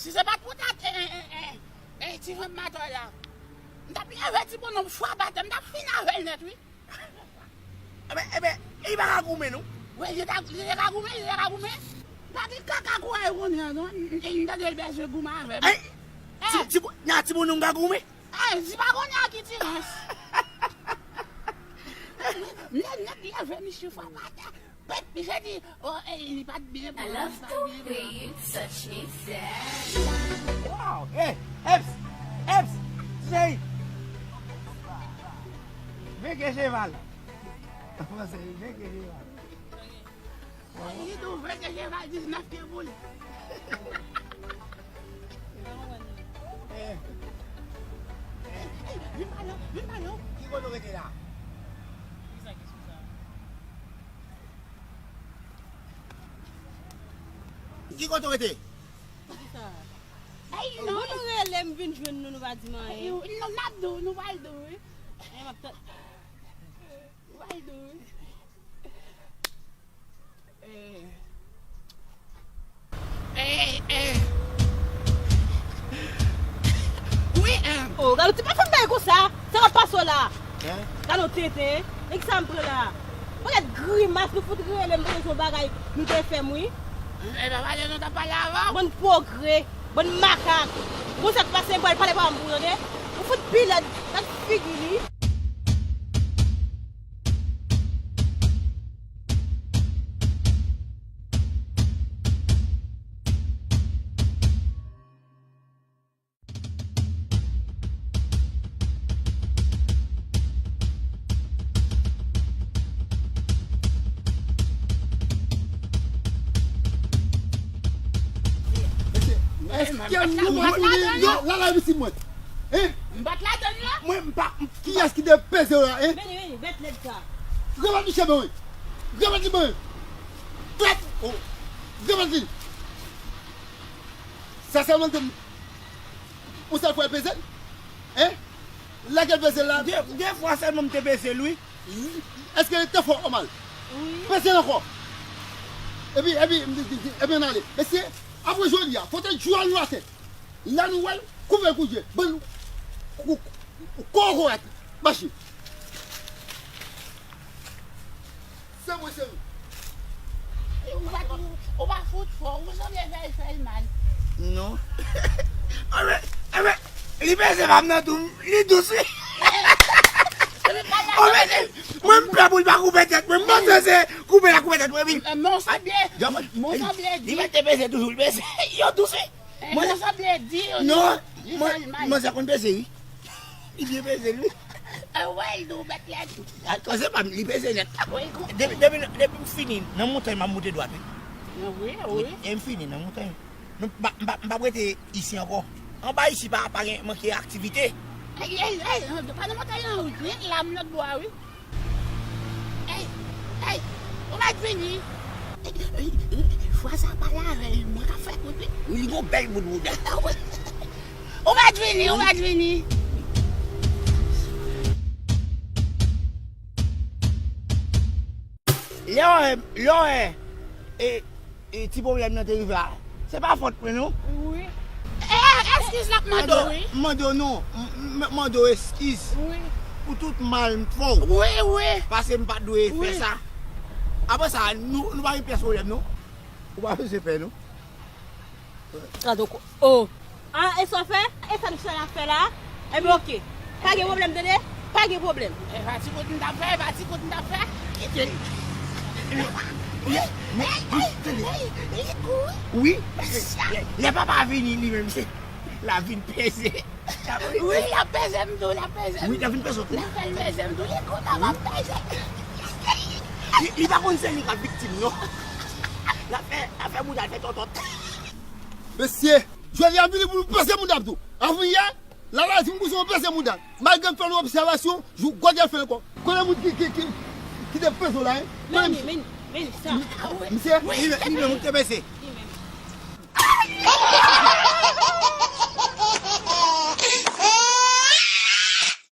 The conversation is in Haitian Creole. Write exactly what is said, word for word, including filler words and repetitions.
Si se pa t pou dat, e, e, e, e, e, ti fanm matò la, m t ap leve ti bonòm frape atè, m t ap fini avè l nèt, wi. Enben, enben, li pa ka goumen, non? Wi, li ta, li te ka goumen, li te ka goumen. Pa gen kaka kouraj kounye a, non. M, m, m tande l bezwen goumen avè m. Ay, ti, ti, nan ti bonòm ka goumen? Ay, di pa konnen a ki ti rans. Nèg, nèg leve misye frape atè. Pèt, misye di, oh, eh, li pa t byen bon, li pa t byen bon. Wow, eh, eps, eps, ti cheri. Veke cheval. An franse, veke cheval. Li tou vle ke cheval diznèf pye pou li. Eh. Eh, vin pa non, vin pa non. Ki kote w rete la? Ki kote w rete? Ay, non. Bon, nou rele m vin jwenn nou, nou pa di m anyen. Non, n ap di w, nou pral di w, wi. Eh, m ap tann. Nou pral di w, wi. Eh. Eh, eh. Wi, eh. Oh, gade, ti pa fè m bagay konsa. Sa k ap pase w la? Hein? Gade yon tenten. Nèg sa m pran la. Pakèt grimas nou fout rele m pou yon bagay nou te fè m, wi. Eh, pa pale non, t ap pale avan. Bann pwogrè, bann makak. Bon, sa k pase, m pral pale pa m pou tande. Ou fout pi lèd, gad figi li. Mesye, èske nou, mwen, mwen, yo, la, la, isit mwen. Hein? M pa t ladann la. Mwen, m pa, kiyès ki te peze w la, hein? Vini, vini, bèt lèd sa. Remèt li cheve mwen. Remèt li mwen. Trèt. Oh. Remèt li. Sa sèlman te, yon sèl fwa l peze l? Hein? Lè ke l peze l la? De, de fwa sèlman m te peze l, wi. Èske l te fò ou mal? Wi. Peze l ankò. Epi, epi, epi ann ale. Mesye, apre jodi a, fò te djòl nou atè. Lè nou wè l, koupe l kout je. Ban l kou-, kou-, kokorat. Mache. Se mwen, se nou. Ou pa, ou, ou pa fout fò, ou sanble fè l, fè l mal. Non. Anben, anben, li peze pa m nan tou, li dous, wi. Anben, mwen, m pè pou l pa koupe tèt mwen, m panse se koupe l a koupe tèt mwen, wi. Men w sanble, men w sanble di. Li mèt te peze toujou, li peze. Yo dous, wi. Mwen sanble di yo. Non, li fè l mal. Manzè konn peze, wi. Li byen peze, wi. E wè l dou bèt lèd. Atò, se pa m, li peze nèt. Depi, depi, depi m fini nan montay, m ap moute dwat, wi. Wi, wi. E m fini nan montay. M pa, m pa, m pa p rete isi ankò. Anba isi pa, pa gen manke aktivite. Ey, ey, ey, pa nan montay la, wi. Ret la, m lòt bò a, wi. Ey, ey, ou mèt vini. Ey, ey, fwa sa pale avè l, mwen ka fè kout wi. Wi, li gon bèl bout bouda. Ou mèt vini, ou mèt vini. Lè w wè, lè w wè, e, e, ti pwoblèm nan te rive a, se pa fòt mwen non. Wi. E, eskiz l ap mande w, wi. M mande w non. M, m, m mande w eskiz. Wi. Pou tout mal m fè w. Wi, wi. Paske m pa t dwe fè sa. Apre sa, nou, nou pa gen pyès pwoblèm non. Ou pa bezwen pè non. Gade w ko-, oh. Ah, e sa w fè? E sa misye ap fè la? Enben, oke. Pa gen pwoblèm, tande? Pa gen pwoblèm. E pa ti kout m t ap fè, e pa ti kout m t ap fè. Kite l. Wi, men, wi, tande. Wi, lè, lè papa vini, li menm, se, l ap vin peze. Wi, l ap peze m tou, l ap peze m. Wi, l ap vin peze w tou. L ap vin peze m tou. Li kontan m ap peze. Li, li pa konn se li k ap viktim, non. L ap fè, l ap fè bouda l fè tòtòt. Mesye, jodi a vini pou nou peze mouda m tou. Avan yè, Lala di m konsa w peze mouda l. Malgre m fè yon obsèvasyon, jou gòdye l fè ankò. Konnen moun ki, ki, ki, ki te peze w la, hein? Konnen misye. Men, men, men sa. Misye? Li, li menm ou te peze.